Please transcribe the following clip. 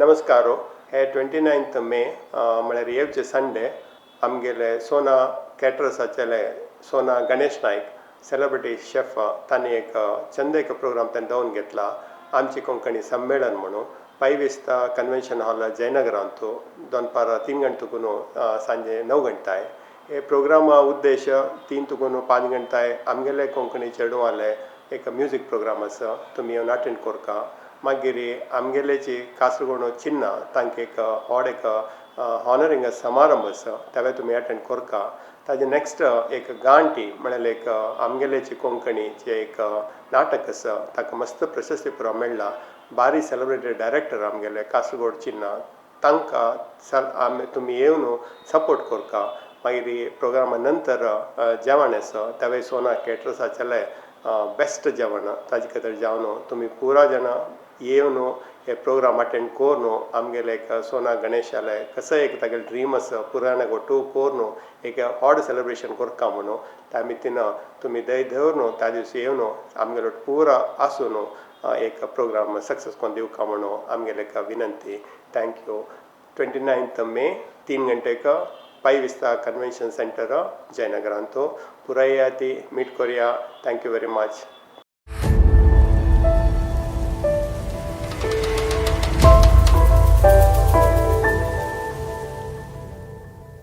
नमस्कार. हे 29 मे म्हळ्यार येवचे संडे आमगेले सोना कॅटरर्साचेले सोना गणेश नायक, सेलिब्रिटी शेफ, तांणी एक चंद एक प्रोग्राम तांणी दवरून घेतला, आमची कोंकणी संमेळन म्हणून, पायविस्ता कन्व्हेन्शन हॉल, जयनगरांतू, दनपार 3 गंटे तुकून सांजे 9 गंटाय. हे प्रोग्रामा उद्देश 3 तुकून 5 गंटाय आमगेले कोंकणी चेडवाले एक म्युजीक प्रोग्राम आसा. तुमी येवन अटेंड करका. मागीर आमगेलेची कासरगोड चिन्ना तांकां एक व्हड एक ऑनरिंग समारंभ आसा, तेवूय तुमी अटेंड करका. ताजे नेक्स्ट एक गांटी म्हळ्यार एक आमगेलेची कोंकणीचे एक नाटक आसा. ताका मस्त प्रशस्ती पुरो मेळ्ळा. बारी सेलिब्रेटेड डायरेक्टर आमगेले कासरगोड चिन्ना, तांकां आमी तुमी येवन सपोर्ट करका. मागीर प्रोग्रामा नंतर जेवण आसा. तेवूय सोना केटरर्साचेले बेस्ट जेवण. ताजे खातीर जेवण तुमी पुरा जाणां येवन हे प्रोग्राम अटेंड करून आमगेले एक सोना गणेशाले कसो एक तागेले ड्रीम आसा, पुराण ಒಟ್ಟು कोरून एक व्हड सेलिब्रेशन करका म्हणून त्या निमित्तीन तुमी दय धरून त्या दिवस येवन आमगेलो पुरा आसून एक प्रोग्राम सक्सेस करून दिवका म्हणून आमगेले एक विनंती. Thank you. 29 May, 3 गंटेक, pi Vista convention centre, जयनगरांतू. पुराय ती मीट करुया. Thank you very much.